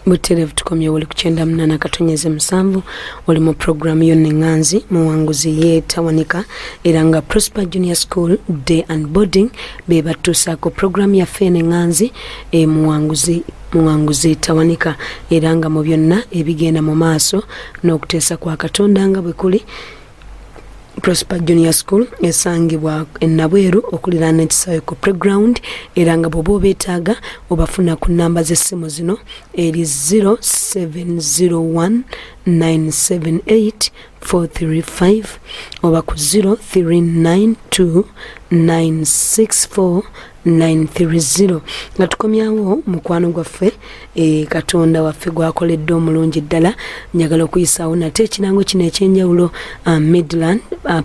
Butereevu tukomyewo, oli ku 98.7, oli mu puroguramu yo Neŋŋanzi Muwanguzi Yeetawanika, era nga Prosper Junior School Day and Boarding be batuusaako puroguramu yaffe Neŋŋanzi e Muwanguzi, Muwanguzi Tawanika. Era nga mu byonna ebigenda mu maaso n'okuteesa kwa Katonda nga bwe kuli, Prosper Junior School esangibwa enabweru okuliraana ekisaawe ku playground, era nga bw'oba obeetaaga obafuna ku namba z'essimu zino eri 0701 978 435 oba ku 0392 964 930. Nga tukomyawo mukwano gwaffe, Katonda waffe gwakoledde omulungi ddala, njagala okuyisaawo nate ekirango kino ekyenjawulo, Midland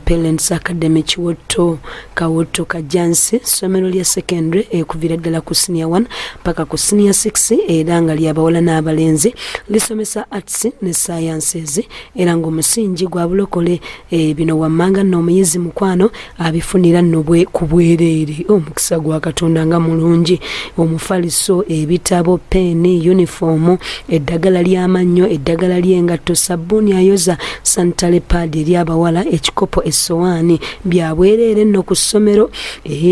Parents Academy, Kiwotto, Kawotto, Kajansi, ssomero lya secondary ekuvira ddala ku senior 1 paka ku senior 6, era nga lyabawala n'abalenzi. Lisomesa arts ne sciences, era ng'omusingi gwa bulokole. Bino wammanga nno omuyizi mukwano abifunira nno ku bwereere. Omukisa gwa Katonda nga mulungi! Omufaliso, ebitabo, peeni, unifoomu, eddagala ly'amannyo, eddagala ly'engatto, sabbuuni ayoza, sanitary pad eri abawala, ekikopo, essowaani, bya bwereere nno ku ssomero.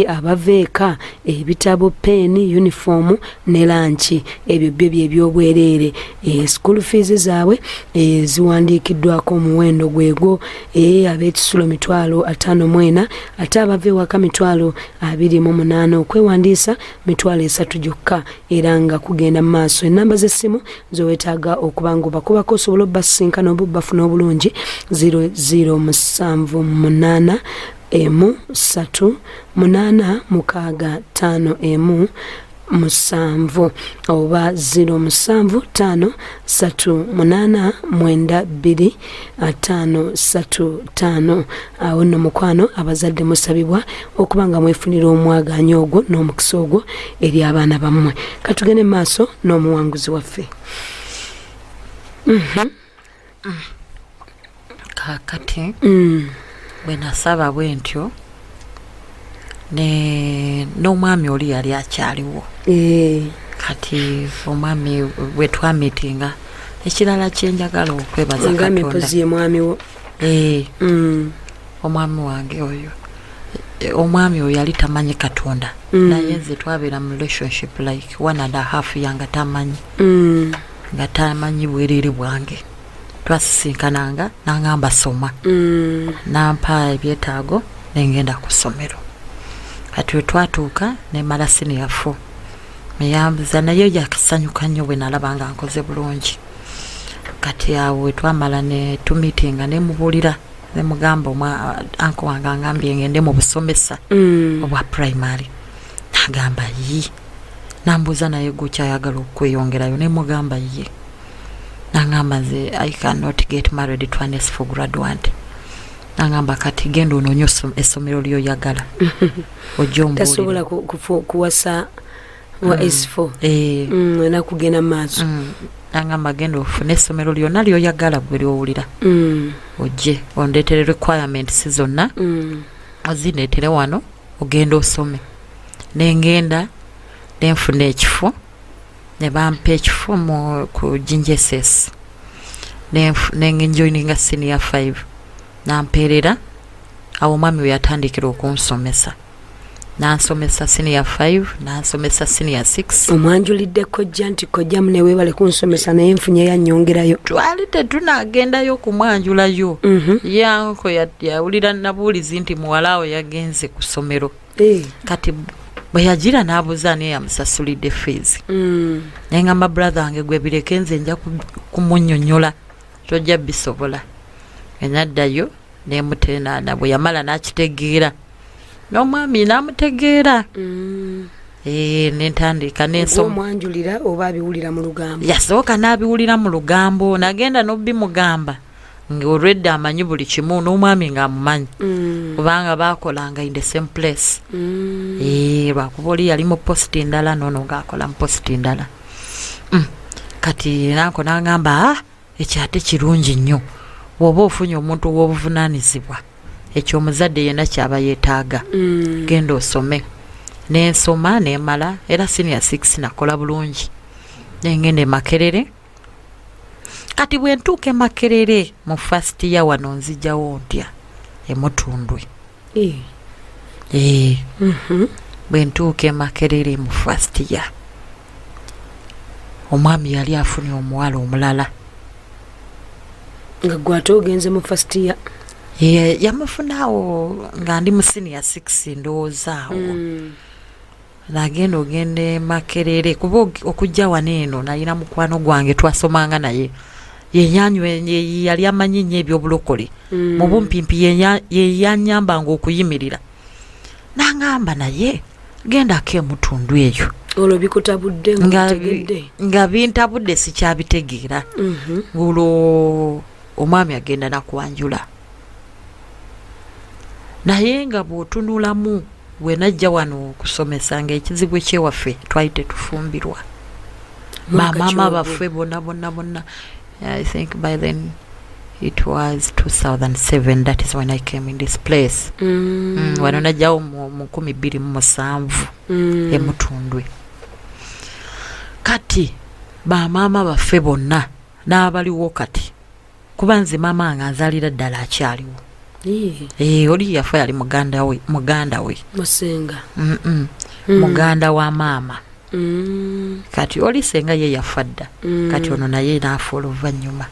Abava eka, ebitabo, peeni, unifoomu ne lunch, ebyo byo byebyobwereere. School fees zaabwe ziwandiikiddwako omuwendo gwegwo. Ab'ekisulo 54,000, ate abava ewaka 28,000. Okwewandiisa 30,000 gyokka, era nga kugenda mu maaso. Enamba z'essimu zowetaaga okuba nga obakubako osobola obbasisinkana oba obbafuna obulungi: 0078 emu 3 8 6 5 1 7 oba 075 3 8 9 2 5 3 5. Awo nno mukwano, abazadde musabibwa okuba nga mwefunira omwagaanya ogwo n'omukisa ogwo eri abaana bammwe. Katugende mu maaso n'omuwanguzi waffe. Kakati bwe nasaba bwe ntyo n'omwami oli yali akyaliwo. Kati omwami bwe twamitinga, ekirala kyenjagala okwebaza Ngambye Katonda. Mpozi ye mwami wo. Omwami wange oyo, omwami oyo yali tamanyi Katonda, naye nze twabeera mu relationship like 1.5 year nga tamanyi, nga tamanyi bwereere bwange. Twasisinkananga nangamba soma, nampa ebyetaago nengenda ku ssomero. Kati we twatuuka nemala senior four, neyambuza, naye yakasanyuka nnyo bwe nalaba nga nkoze bulungi. Kati awo we twamala ne tumitinga, nemubuulira, nemugamba uncle wange angambye ngende mu busomesa obwa primary. Nagamba yi, nambuuza naye gukyayagala okweyongerayo? Nemugamba ye. Nangamba nze I cannot get married to an S4 graduate. Nangamba kati genda onoonye essomero lyoyagala ojja ombuulire. Tasobola kuwasa wa S4. Olina kugenda mu maaso. Nangamba genda ofune essomero lyonna lyoyagala gwe lyowulira, ojje ondeetere requirements zonna, ozindeetere wano ogenda osome. Nengenda nenfuna ekifo, ne bampa ekifo mu ku Jinja SS, nenjoininga senior 5, nampeerera awo. Omwami we yatandikira okunsomesa, nansomesa senior 5, nansomesa senior 6. Omwanjulidde kojja nti kojja muneweebale kunsomesa, naye nfunye yannyongerayo? Twali tetunagendayo kumwanjulayo. Ye uncle yawulira nabuulizi nti muwala awo yagenze ku ssomero. Kati bwe yagira n'abuuza ani yamusasulidde fees. Naye ngamba brother wange, gwe bireke, nze nja kumunnyonnyola, tojja bisobola. Enaddayo nemutenaana, bwe yamala n'akitegeera n'omwami n'amutegeera. Nentandika nensoma. Omwanjulira oba abiwulira mu lugambo? Yasooka n'abiwulira mu lugambo, nagenda n'obimugamba ng'olwedde amanyi buli kimu, n'omwami ng'amumanyi, kubanga bakolanga in the same place. Lwakuba oli yali mu post ndala, noono ng'akola mu post ndala. Kati nanko n'agamba, ah, ekyo ate kirungi nnyo bw'oba ofunye omuntu ow'obuvunaanyizibwa, ekyo omuzadde yenna kyaba yeetaaga. Genda osome. Nensoma nemala, era senior 6 nakola bulungi, nengenda e Makerere. Kati bwe ntuuka e Makerere mu first year wano, nzijawo ntya emutundwe? Eh. Bwe ntuuka e Makerere mu first year, omwami yali afunye omuwala omulala. Nga gwe ate ogenze mu first year? Yamufunaawo nga ndi mu senior 6, ndowooza awo. Nagenda ogenda e Makerere, kuba okujja wano eno nalina mukwano gwange twasomanga naye, yenyanywe yali amanyi nnyo ebyobulokole. Mu bumpimpi yeyanyambanga okuyimirira, nangamba, "Naye gendako emutundu eyo." Olwo bikutabudde nga otegedde? Nga bintabudde, sikyabitegeera. Olwo omwami agenda nakwanjula, naye nga bw'otunulamu, bwe najja wano okusomesa, nga ekizibu ekyewaffe twali tetufumbirwa. Mwaka Bamaama ki ogwo? baffe bonna bonna bonna. I think by then it was 2007, that is when I came in this place. Wano najjawo mu 2007 emutundwe. Kati bamaama baffe bonna n'abaliwo kati, kuba nze maama nga nzaalira ddala akyaliwo. Eh, oli yafa yali muganda we, muganda we. Musenga? Muganda wa maama. Kati oli senga ye yafa dda. Kati ono naye n'afa oluvannyuma.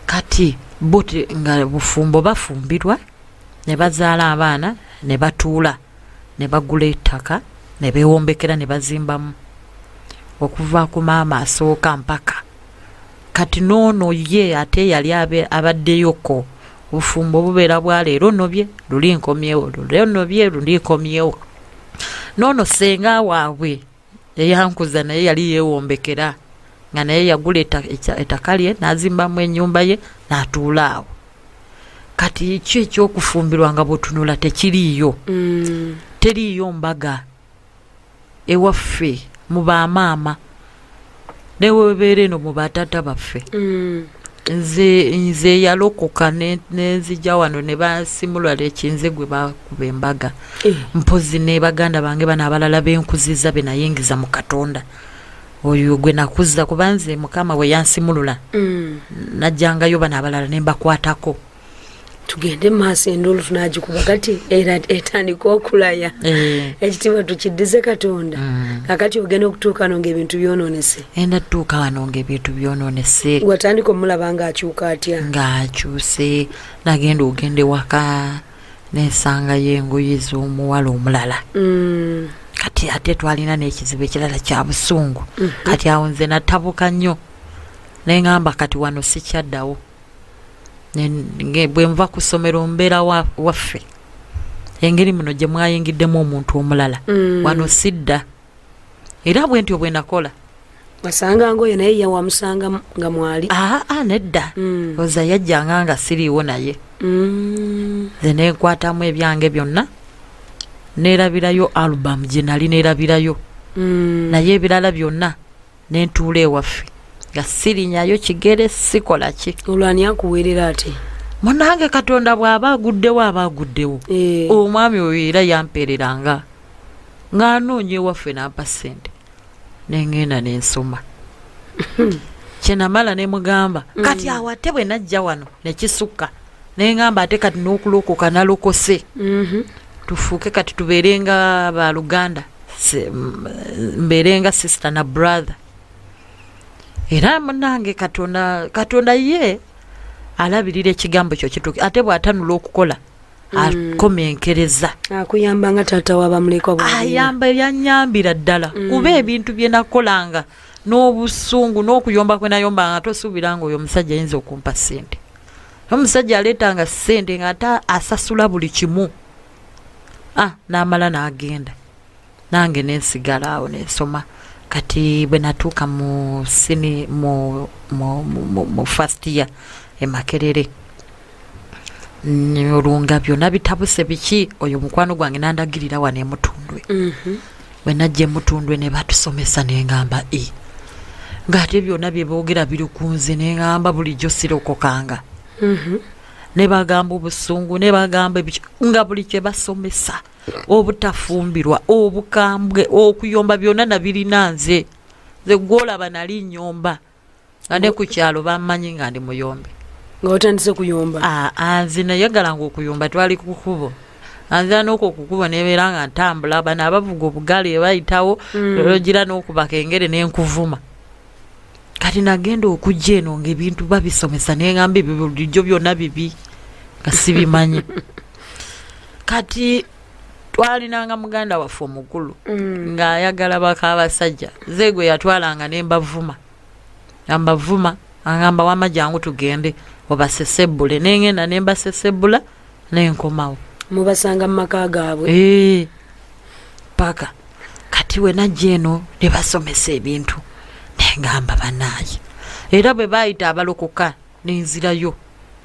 Kati bo nga bufumbo bafumbirwa ne bazaala abaana ne batuula ne bagula ettaka ne beewombekera ne bazimbamu, okuva ku maama asooka mpaka kati n'ono ye ate yali abaddeyoko. Obufumbo bubeera bwa leero nobye, luli nkomyewo, leero nobye, luli nkomyewo. Noono senga waabwe eyankuza naye yali yeewombekera, nga naye yagula ettaka lye n'azimbamu ennyumba ye n'atuula awo. Kati ki ekyokufumbirwa nga bwetunula tekiriiyo. Teriiyo mbaga ewaffe mu bamaama, newebeera eno mu bataata baffe. Nze yalokoka nenzija wano ne basimulwa lekinze gwe bakuba embaga. Mpozi ne baganda bange bano abalala benkuziza, be nayingiza mu Katonda, oyo gwe nakuza, kuba nze Mukama bwe yansimulula najjangayo bano abalala ne mbakwatako. Tugende maaso, enduulu tunagikuba kati era etandika okulaya. Ekitiibwa tukiddize Katonda. Kakati ogenda okutuuka no ngaebintu byononese. Enda tuuka wano ngaebintu byononese. Watandika omulaba ng'akyuka atya? Ng'akyuse. Nagenda ogenda ewaka nensangayo engoye z'omuwala omulala. Kati ate twalina n'ekizibu ekirala kya busungu. Kati awo nze natabuka nnyo, neŋŋamba kati wano sikyaddawo. Bwe nva ku ssomero mbeera waffe, engeri muno gye mwayingiddemu omuntu omulala. Wano sidda, era bwe ntyo bwe nakola. Wasanga ngoyo naye yawamusanga nga mwali? Aa, nedda. Oza yajjanga nga siriiwo, naye nze nenkwatamu ebyange byonna, neerabirayo album gye nali neerabirayo. Naye ebirala byonna nentuula ewaffe nga sirinyayo kigere, sikola ki. Olwo ani akuweerera ate? Munange, Katonda bw'aba aguddewo aba aguddewo. Omwami oyo era yampeereranga ng'anoonya ewaffe n'ampa ssente, nengenda nensoma. Kyenamala nemugamba kati awo ate bwe najja wano nekisukka, neŋŋamba ate kati n'okulokoka nalokose. Tufuuke kati tubeere nga baluganda, mbeere nga sister na brother. Era munange, Katonda ye alabirira ekigambo kyo kituuke, ate bw'atanula okukola akomenkereza. Akuyamba nga taata wabamulekwa bw'abeera. Ayamba, yanyambira ddala. Kuba ebintu bye nakolanga n'obusungu n'okuyomba kwe nayombanga, tosuubira nga oyo omusajja ayinza okumpa ssente. Omusajja aleetanga ssente ng'ate asasula buli kimu. Ah, n'amala n'agenda, nange nensigala awo nensoma. Kati bwe natuuka mu sini mu first year e Makerere, olwo nga byonna bitabuse biki, oyo mukwano gwange nandagirira wano emutundwe. Bwe najja emutundwe ne batusomesa, neŋŋamba e ng'ate byonna bye boogera biri ku nze. Neŋŋamba bulijjo sirokokanga. Ne bagamba obusungu, ne bagamba ebiki, nga buli kye basomesa, obutafumbirwa, obukambwe, okuyomba, byonna nabirina nze. Nze gwolaba nali nyomba. Nga ne ku kyalo bammanyi nga ndi muyombi. Nga watandise kuyomba? Aa, nze nayagalanga okuyomba. Twali ku kkubo, anzira n'okwo ku kkubo nebeera nga ntambula, bano abavuga obugaali ebayitawo, ogira n'okuba kengere nenkuvuma. Kati nagenda okujja eno nga ebintu babisomesa, neŋamba ebyo bulijjo byonna bibi nga sibimanyi. Kati twalinanga muganda waffe omukulu ng'ayagala baka abasajja, ze gwe yatwalanga nembavuma, ambavuma, agamba, "Wama jangu tugende obasesebbule." Nengenda nembasesebbula, nenkomawo. Mubasanga mu maka gaabwe? Ee, paka kati we najja eno ne basomesa ebintu, nengamba banaaye, era bwe bayita abalokoka nenzirayo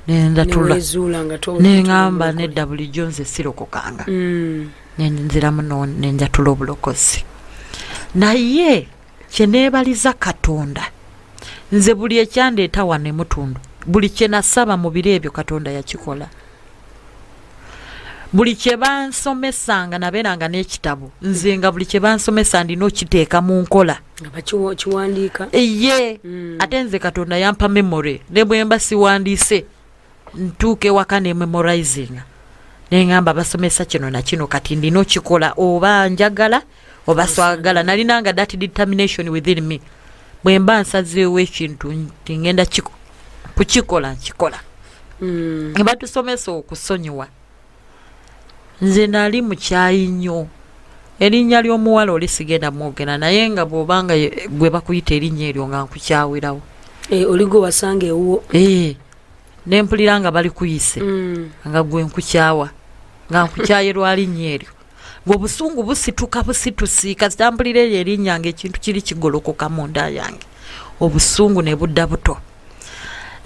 nendatula. Newezuula nga neŋamba nedda, bulijjo nze sirokokanga. Nenziramu nenjatula obulokozi. Naye kyeneebaliza Katonda, nze buli ekyandeeta wano emutundu, buli kyenasaba mu biro ebyo Katonda yakikola. Buli kye bansomesanga, nabeeranga n'ekitabo nze nga buli kye bansomesa ndina okiteeka mu nkola. Nga bakiwandiika? Ye. Ate nze Katonda yampa memory, ne bwe mba siwandiise ntuuka ewaka ne memorizinga, neŋŋamba basomesa kino na kino, kati ndina okikola oba njagala oba swagala. Nalinanga that determination within me, bwe mba nsazeewo ekintu nti ngenda kukikola, nkikola. Ne batusomesa okusonyiwa. Nze nali mukyayi nnyo. Erinnya ly'omuwala oli sigenda mwogera, naye nga bw'obanga gwe bakuyita erinnya eryo nga nkukyawirawo. Eh, oli gwe wasanga ewuwo? Ee, nempulira nga bali kuyise, nga gwe nkukyawa, nga nkukyaye lwalinnya eryo, ng'obusungu busituka busitusi. Kasita mpulira eryo erinnya nga ekintu kiri kigolokoka munda yange, obusungu ne budda buto.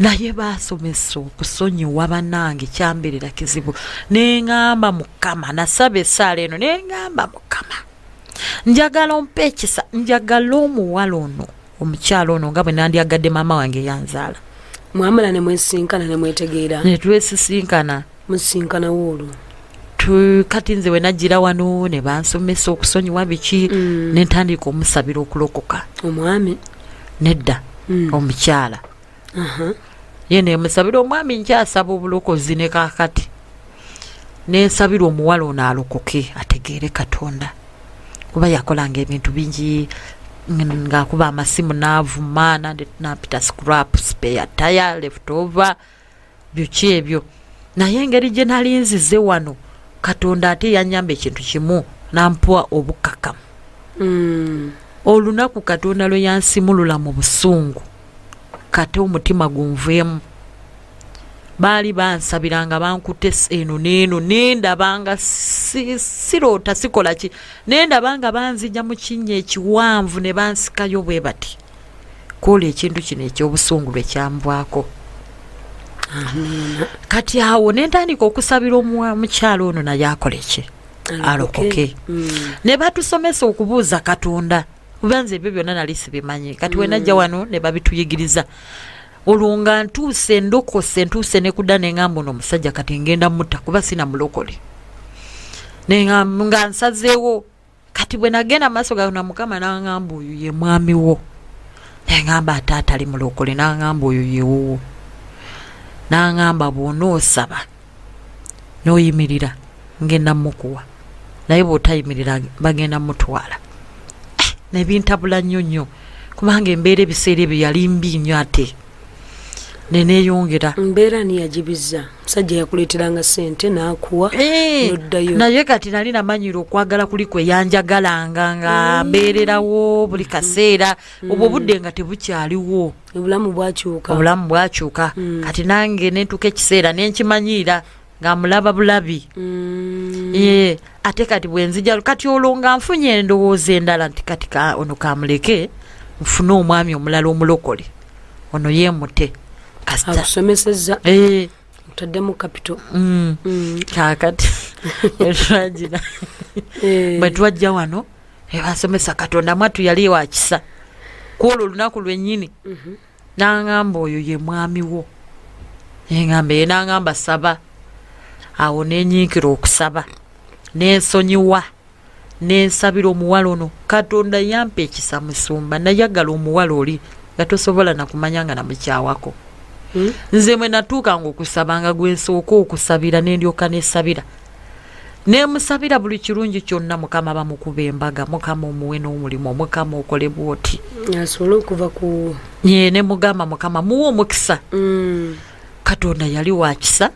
Naye baasomesa okusonyiwa. Bannange, kyambeerera kizibu. Neŋŋamba Mukama, nasaba essaala eno, neŋŋamba, "Mukama, njagala ompa ekisa, njagala omuwala ono, omukyala ono, nga bwe nandyagadde maama wange yanzaala." Mwamala ne mwesinkana ne mwetegeera? Ne twesisinkana. Musinkanawo olwo? Kati nze we najjira wano ne bansomesa okusonyiwa biki, ne ntandika omusabira okulokoka. Omwami? Nedda, omukyala. Ye nemusabira. Omwami nkyasaba obulokozi ne kakati. Nensabira omuwala ono alokoke, ategeere Katonda, kuba yakolanga ebintu bingi, ng'akuba amasimu n'avuma, nampita scrap, spare tire, leftover, biki ebyo. Naye engeri gye nali nzize wano, Katonda ate yanyamba ekintu kimu, nampa obukakamu. Olunaku Katonda lwe yansimulula mu busungu, kate omutima gunveemu. Baali bansabiranga, bankute eno neeno, nendabanga siroota, sikola ki, nendaba nga banzija mu kinnya ekiwanvu ne bansikayo bwe bati kwola ekintu kino ekyobusungu lwe kyanvaako. Amiina. Kati awo nentandika okusabira omukyalo ono naye akole ki? Alokoke. Ne batusomesa okubuuza Katonda, kuba nze ebyo byonna nali sibimanyi. Kati wenajja wano ne babituyigiriza. Olwo nga ntuuse, ndokose, ntuuse ne kudda, neŋŋamba ono omusajja kati ngenda mutta kuba sina mulokole. Neŋŋamba nga nsazeewo. Kati bwe nagenda maaso ga na Mukama, n'aŋŋamba, "Oyo ye mwami wo." Neŋŋamba, "Ate atali mulokole?" N'aŋŋamba, "Oyo ye wuwo." N'aŋŋamba, "Bw'onoosaba n'oyimirira ngenda mukuwa, naye bw'otayimirira bagenda mutwala." Eh, nebintabula nnyo nnyo, kubanga embeera ebiseera ebyo yali mbi nnyo, ate neneeyongera. Mbeera ni yagibiza? Musajja yakuleeteranga sente n'akuwa, Eh, noddayo? Naye kati nali namanyira okwagala kuli kwe yanjagalanga, nga mbeererawo buli kaseera. Obwo obudde nga tebukyaliwo. Obulamu bwakyuka. Obulamu bwakyuka. Kati nange nentuuka ekiseera nenkimanyiira nga mulaba bulabi. Ye, ate kati bwenzija kati olwo nga nfunye endowooza endala nti kati ono kamuleke nfune omwami omulala omulokole, ono yeemute kasita. Akusomesezza. Eh, otaddemu capital. Kakati bwetwagira bwe twajja wano ebasomesa, Katonda mwattu yali wakisa. Kwolwo olunaku lwennyini n'aŋŋamba, "Oyo ye mwami wo." Neŋŋamba ye. N'aŋŋamba, "Saba." Awo nenyinkira okusaba, nensonyiwa, nensabira omuwala ono. Katonda yampa ekisa, musumba. Nayagala omuwala oli nga Nga tosobola nakumanya nga namukyawako. Nze mwe natuukanga okusaba nga gwe nsooka okusabira, nendyoka nesabira, nemusabira buli kirungi kyonna. Mukama bamukuba embaga, Mukama omuwe n'omulimu, Mukama okole bwoti. Asobole okuva ku Ye nemugamba, Mukama muwe omukisa. Katonda yali wakisa,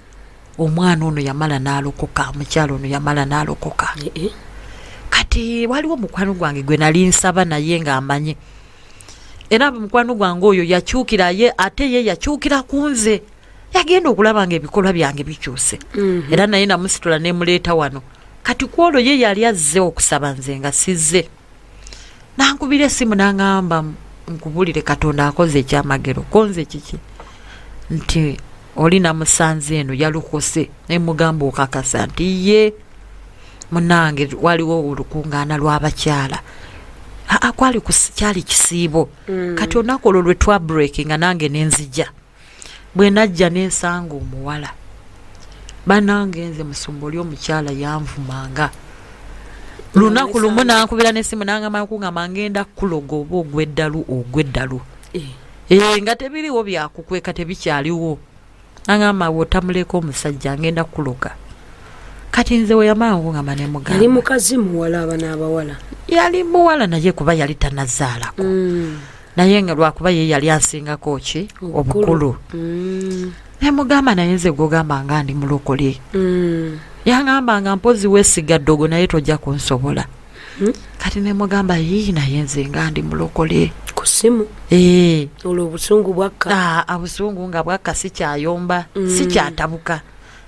omwana ono yamala n'alokoka, omukyalo ono yamala n'alokoka. Kati waliwo mukwano gwange gwe nali nsaba naye ng'amanye, era mukwano gwange oyo yakyukira ye, ate ye yakyukira ku nze, yagenda okulaba nga ebikolwa byange bikyuse. Era naye namusitula nemuleeta wano. Kati ku olwo ye yali azze okusaba, nze nga sizze. Nankubira essimu naŋŋamba, "Nkubulire, Katonda akoze ekyamagero." Konze kiki? Nti oli namusanze eno yalukose. Nemugamba, "Okakasa?" Nti ye munange waliwo olukuŋŋaana lw'abakyala. Aa, kwali kyali kisiibo. Kati olunaku olwo lwe twabreakinga nange nenzija, bwe najja nensanga omuwala. Banange, nze musumba, oli omukyala yanvumanga lunaku lumu, nankubira nesimu nangamba kungamba, "Ngenda kuloga oba ogweddalu, ogweddalu." Eh, nga tebiriwo byakukweka, tebikyaliwo. Nangamba, "Wotamuleka omusajja, ngenda kuloga." Kati nze weyamala nkungamba Yali nemugamba mukazi muwala, abana abawala? Yali muwala, naye kuba yali tanazaalako. Naye nga lwakuba ye yali ansingako ki? Obukulu. Nemugamba, "Naye nze gwogamba nga ndi mulokole." Yaŋamba nga, "Mpozi weesiga ddogo, naye tojja kunsobola." Kati nemugamba, "Yii, naye nze nga ndi mulokole." Ku ssimu? Ee. Olwo obusungu bwakka? Ah, obusungu nga bwakka, sikyayomba. Sikyatabuka.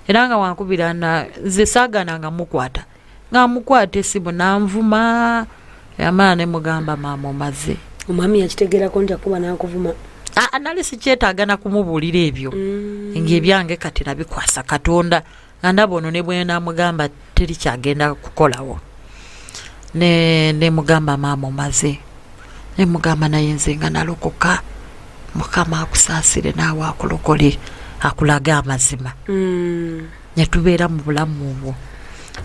Era nga wankubira na nze saagana nga mukwata, nga mukwata esimu nanvuma, yamala nemugamba, "Maama, omaze." Omwami yakitegeerako nti akuba n'akuvuma? Ah, nali sikyetaaga na kumubuulira ebyo. Ngaebyange kati nabikwasa Katonda, nga ndaba ono ne bwenamugamba teri kyagenda kukolawo. Ne nemugamba, "Maama, omaze." Nemugamba, "Naye nze nga nalokoka, Mukama akusaasire naawe akulokole, akulage amazima." Netubeera mu bulamu obwo.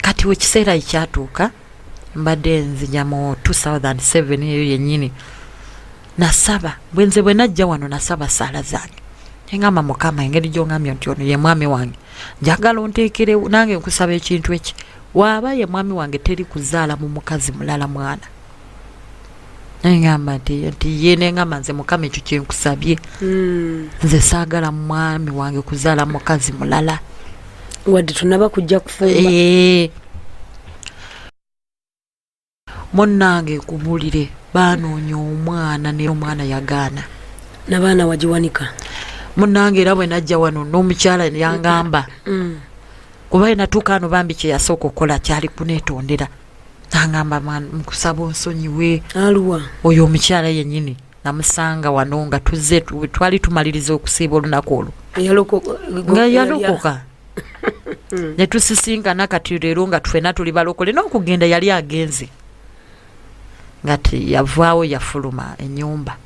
Kati ekiseera ekyatuuka, mbadde nzija mu 2007 eyo yennyini, nasaba. Bwenze bwe najja wano, nasaba saala zange, neŋamba, "Mukama, engeri gyongambye nti ono ye mwami wange, njagala onteekere nange, nkusaba ekintu eki, waaba ye mwami wange, teri kuzaala mu mukazi mulala mwana." Neŋamba nti ye, neŋamba, "Nze Mukama ekyo kyenkusabye. Nze saagala mwami wange kuzaala mukazi mulala." Wadde tonaba kujja kufumba? Ee. Munnange, nkubulire, banoonya omwana naye omwana yagaana. Nabaana wagiwanika? Munnange, era bwe najja wano n'omukyala yangamba, kuba enatuuka ano bambi kyeyasooka okukola kyali kuneetondera. Nangamba, "Nkusaba onsonyiwe." Aluwa? Oyo omukyala yennyini namusanga wano nga tuzze, twali tumaliriza okusiiba olunaku olwo. Nga yalokoka ne tusisinkana. Kati leero nga twena tuli balokole, n'okugenda yali agenze, nga yavaawo, yafuluma ennyumba.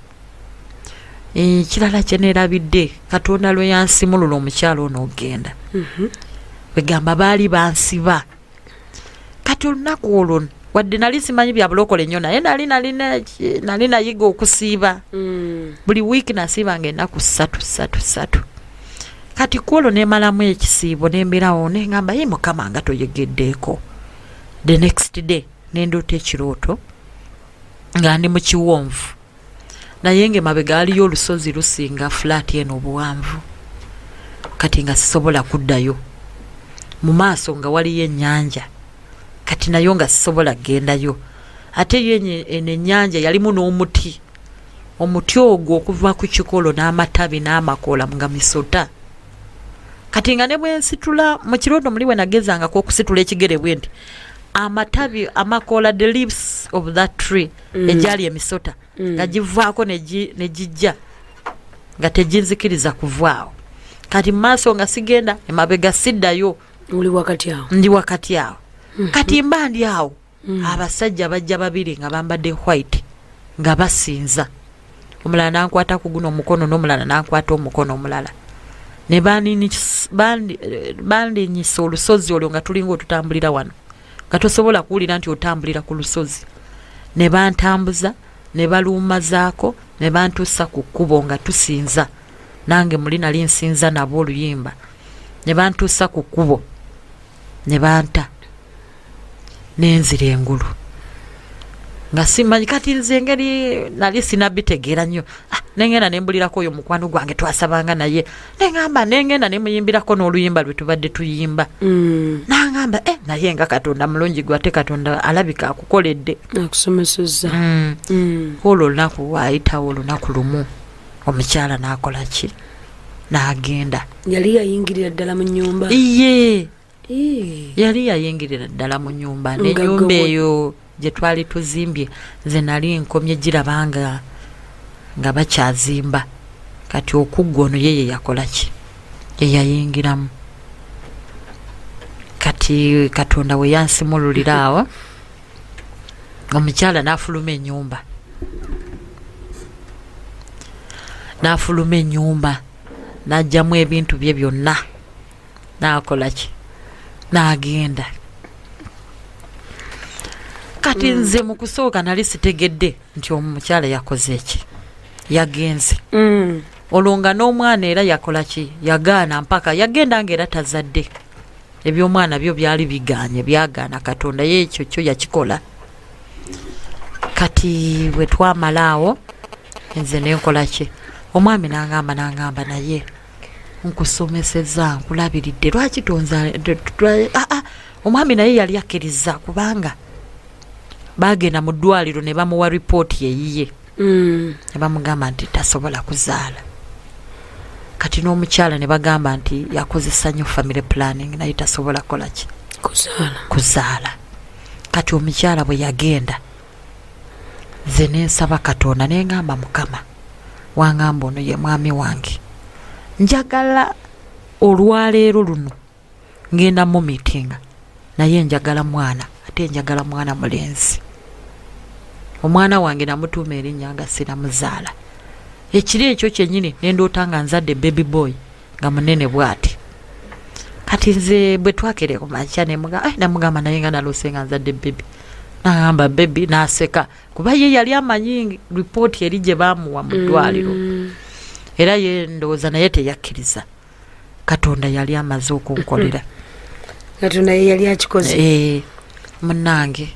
Ekirala kyeneerabidde, Katonda lwe yansimulula omukyalo ono ogenda, kwegamba baali bansiba. Kati olunaku olwo, wadde nali simanyi bya bulokole nnyo, naye nali nayiga okusiiba. Buli wiiki nasiibanga ennaku ssatu ssatu ssatu. Kati ku olwo nemalamu ekisiibo, nembeerawo, neŋamba, "Ye Mukama, nga toyegeddeeko." The next day nendoota ekirooto nga ndi mu kiwonvu, naye nga emabega aliyo olusozi lusinga flat eno obuwanvu. Kati nga sisobola kuddayo mu maaso, nga waliyo ennyanja, kati nayo nga sisobola kugendayo. Ate yo eno ennyanja yalimu n'omuti. Omuti ogwo okuva ku kikolo n'amatabi n'amakoola nga misota. Kati nga ne bwensitula mu kirooto muli, bwe nagezangako okusitula ekigere bwe nti, amatabi, amakoola, the leaves of that tree egyali emisota nga givaako ne gijja nga teginzikiriza kuvaawo. Kati mu maaso nga sigenda, emabega siddayo. Oli wakati awo? Ndi wakati awo. Kati mba ndi awo, abasajja bajja babiri nga bambadde white nga basinza. Omulala nankwata ku guno omukono, n'omulala nankwata omukono omulala, ne bandinyisa olusozi olwo nga tulinga otutambulira wano, nga tosobola kuwulira nti otambulira ku lusozi. Ne bantambuza. Ne baluumazaako ne bantuusa ku kkubo nga tusinza, nange muli nali nsinza nabo oluyimba, ne bantuusa ku kkubo ne banta, nenzira engulu nga simanyi. Kati nze engeri nali sinabitegeera nnyo, nengenda nembulirako oyo mukwano gwange twasabanga naye, neŋamba nengenda nemuyimbirako n'oluyimba lwe tubadde tuyimba. Nangamba, naye nga Katonda mulungi gwe, ate Katonda alabika akukoledde. Akusomesezza. Olwo olunaku waayitawo olunaku lumu, omukyala n'akola ki? N'agenda. Yali yayingirira ddala mu nnyumba? Iye. Ii. Yali yayingirira ddala mu nyumba. Nga N'enyumba eyo gye twali tuzimbye, nze nali nkomye girabanga nga bakyazimba. Kati okugga ono ye ye yakola ki? Ye yayingiramu. Kati Katonda we yansimululira awo, omukyala n'afuluma ennyumba, n'afuluma ennyumba, n'aggyamu ebintu bye byonna, n'akola ki? N'agenda. Kati nze mu kusooka nali sitegedde nti omukyala yakoze eki, yagenze. Olwo nga n'omwana era yakola ki? Yagaana mpaka yagenda nga era tazadde. Ebyomwana byo byali biganye, byagaana. Katonda ye ekyo kyo yakikola. Kati bwe twamala awo, nze nenkola ki? Omwami nangamba, naye nkusomeseza, nkulabiridde, lwaki tonza? Omwami naye yali akkiriza, kubanga bagenda mu ddwaliro ne bamuwa ripooti eyiye. Ne bamugamba nti tasobola kuzaala. Kati n'omukyala ne bagamba nti yakozesa nnyo family planning, naye tasobola kukola ki? Kuzaala. Kuzaala. Kati omukyala bwe yagenda, nze nensaba Katonda, neŋŋamba, Mukama, wangamba ono ye mwami wange, njagala olwaleero luno ngenda mu miitinga naye, njagala mwana, ate njagala mwana mulenzi. Omwana wange namutuuma erinnya nga sinamuzaala. Ekiro ekyo kyennyini nendoota nga nzadde baby boy nga munene bw'ati. Kati nze bwe twakere ku makya, namugamba, naye nga naloose nga nzadde baby. Nagamba baby, naseka, kuba ye yali amanyi ripooti eri gye bamuwa mu ddwaliro. Era ye ndowooza naye teyakkiriza. Katonda yali amaze okunkolera. Katonda ye yali akikoze. Munnange,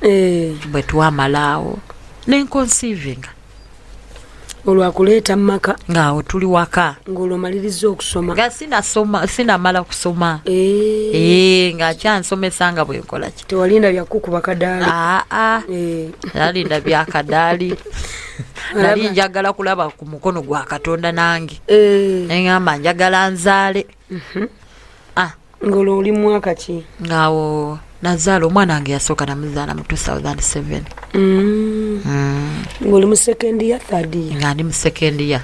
bwe twamala awo nenconceivinga. Olwakuleeta mu maka? Ngaawo tuli waka. Ng'olwo omaliriza okusoma? Nga sinasoma, sinamala kusoma. Ng'akyansomesa nga bwenkola ki. Tewalinda byakukuba kadaali? Aa, nalinda byakadaali? Nali njagala kulaba ku mukono gwa Katonda nange. Neŋamba njagala nzaale. Ah. Ng'olwo oli mwaka ki? Ngaawo nazaala omwana wange yasooka, namuzaala mu 2007. Ng'oli mu second year, third year? Nga ndi mu second year.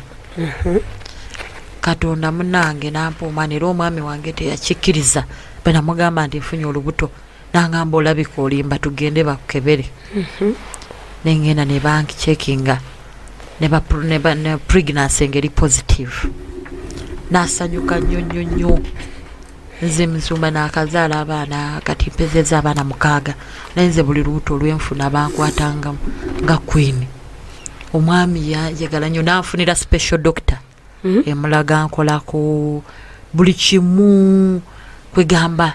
Katonda munange nampa omwana, era omwami wange teyakikkiriza. Bwe namugamba nti nfunye olubuto, nangamba, olabika olimba, tugende bakukebere. Nengenda ne bancheckinga, ne pregnancy ngeri positive. Nasanyuka nnyo nnyo nnyo. Nze musumba nakazaala abaana, kati mpezeza abaana 6, naye nze buli lubuto olwenfuna bankwatanga nga queen. Omwami yayagala nnyo, nanfunira special doctor. Emulaga nkolako buli kimu, kwegamba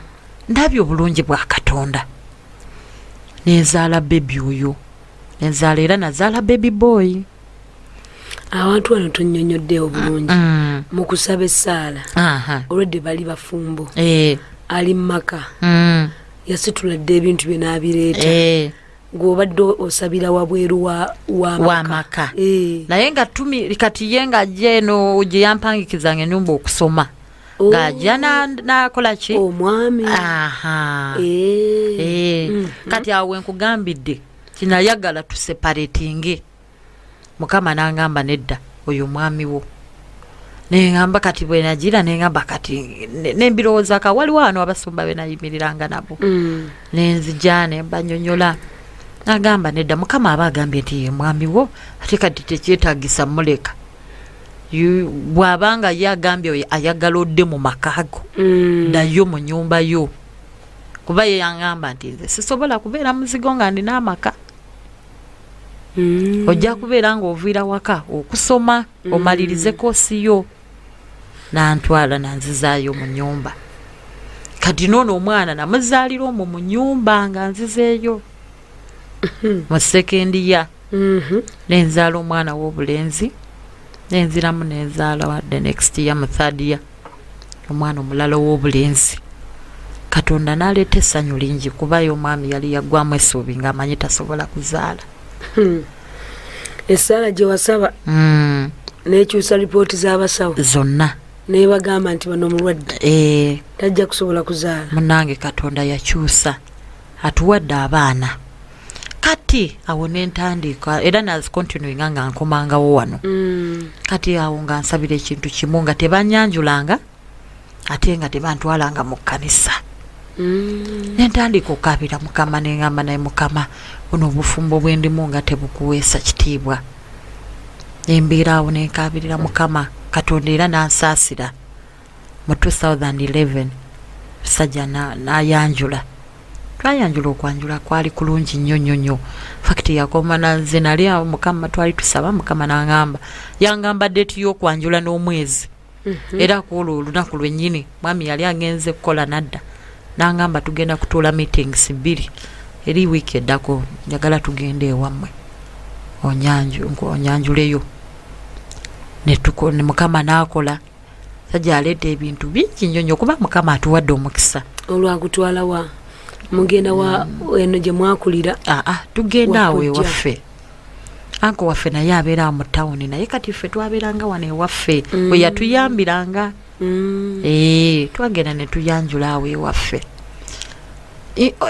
ndabye obulungi bwa Katonda. Nenzaala baby oyo, nenzaala, era nazaala baby boy. Awantu wano tunnyonnyoddeewo bulungi. Mu kusaba essaala, olwedde bali bafumbo, ali mu maka, yasitula dde ebintu bye n'abireeta. Gw'obadde osabira wabweru wa wa maka. Naye nga tumi kati ye ng'ajja eno gye yampangikizanga ennyumba okusoma, ng'ajja n'akola ki? Omwami. Aha. Kati awo wenkugambidde kinayagala tuseparatinge, Mukama n'angamba nedda, oyo mwami wo. Neŋamba kati bwe nagira, neŋamba kati nembirowoozaako, waliwo wano abasumba be nayimiriranga nabo. Nenzija nembanyonyola, nagamba nedda, Mukama aba agambye nti ye mwami wo, ate kati tekyetagisa muleka. Bw'abanga ye agambye oyo ayagala odde mu maka go, ddayo mu nyumba yo, kuba ye yaŋŋamba nti nze sisobola kubeera muzigo nga ndina amaka. Ojja kubeera ng'oviira waka okusoma, omalirize course yo. Nantwala nanzizaayo mu nyumba. Kati noono omwana namuzaalira omwo mu nyumba nga nzizeeyo mu second year. Nenzaala omwana w'obulenzi, nenziramu nenzaala the next year mu third year omwana omulala ow'obulenzi. Katonda n'aleeta essanyu lingi, kubayo omwami yali yaggwamu essuubi ng'amanyi tasobola kuzaala. Essaala gye wasaba nekyusa ripooti z'abasawo zonna. Nebagamba nti bano omulwadde tajja kusobola kuzaala. Munange, Katonda yakyusa, atuwadde abaana. Kati awo nentandika era nazicontinuinga nga nkomangawo wano. Kati awo nga nsabira ekintu kimu, nga tebanyanjulanga ate nga tebantwalanga mu kkanisa. Nentandika okukabira Mukama, neŋamba, naye Mukama, buno obufumbo bwendimu nga tebukuweesa kitiibwa. Nembeera awo nenkabirira Mukama. Katonda era nansaasira, mu 2011 musajja nayanjula. Twayanjula, okwanjula kwali kulungi nnyo nnyo nnyo. Fact, yakoma nze nali awo, Mukama twali tusaba, Mukama nangamba, yangamba date y'okwanjula n'omwezi. Era kwolwo olunaku lwennyini mwami yali agenze kukola nadda, nangamba, tugenda kutuula meetings bbiri eri wiiki eddako, njagala tugende ewammwe onyanjuleyo. Ne Mukama n'akola, sajja aleeta ebintu bingi nnyo nnyo, kuba Mukama atuwadde omukisa. Olwakutwala wa? Mugenda wa eno gye mwakulira? Aa, tugenda awo ewaffe. Uncle waffe naye abeera awo mu tawuni, naye kati ffe twabeeranga wano ewaffe we yatuyambiranga. Ee, twagenda ne tuyanjula awo ewaffe.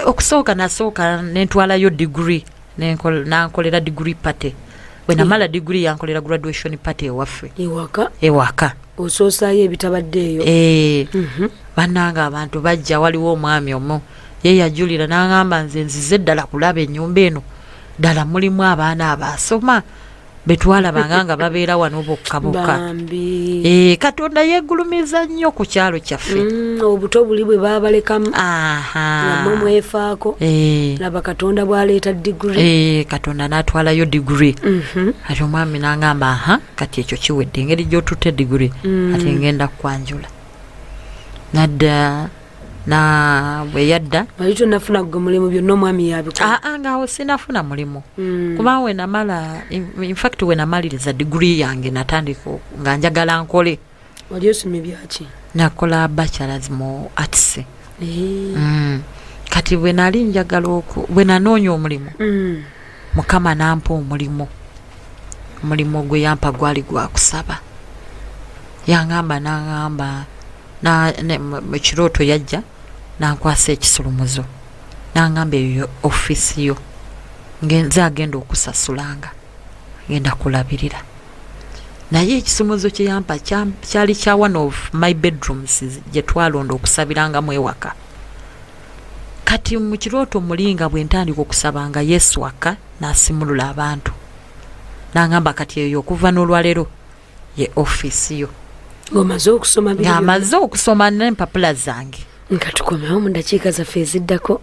Okusooka nasooka nentwalayo degree, nankolera degree party. Bwe namala degree, yankolera graduation party ewaffe. Ewaka? Ewaka. Osoosaayo ebitabadde eyo. Ee. Bannanga, abantu bajja. Waliwo omwami omu ye yajulira n'aŋŋamba, nze nzize ddala kulaba ennyumba eno, ddala mulimu abaana abaasoma betwalabanga nga babeera wano bokka bokka. Bambi. Ee, Katonda yeegulumiza nnyo ku kyalo kyaffe. Obuto buli bwe baabalekamu nga mmwe mwefaako. Laba Katonda bw'aleeta diguri. Ee, Katonda n'atwalayo diguri. Ati omwami n'aŋŋamba, aha, kati ekyo kiwedde, engeri gy'otutte diguri, ati ngenda kukwanjula. Nadda na bwe yadda. Wali tonafuna gwe mulimu, byonna omwami yabikola? Aa, ngaawo sinafuna mulimu. Kubanga wenamala, in fact wenamaliriza diguri yange, natandika nga njagala nkole. Wali osomye byaki? Nakola bachelors mu arts. Kati bwe nali njagala bwe nanoonya omulimu, Mukama nampa omulimu. Omulimu gwe yampa gwali gwa kusaba. Yaŋŋamba, naŋŋamba mu kirooto, yajja nankwasa ekisulumuzo, naŋŋamba, eyo ofiisi yo, nze agenda okusasulanga, ngenda kulabirira. Naye ekisumuzo kye yampa kyali kya one of my bedrooms gye twalonda okusabirangamu ewaka. Kati mu kirooto mulinga bwe ntandika okusaba, nga Yesu akka n'asimulula abantu, n'aŋŋamba, kati eyo okuva n'olwaleero ye ofiisi yo. Ng'omaze okusoma biri byonna. Ng'amaze okusoma n'empapula zange. Nga tukomewo mu dakiika zaffe eziddako.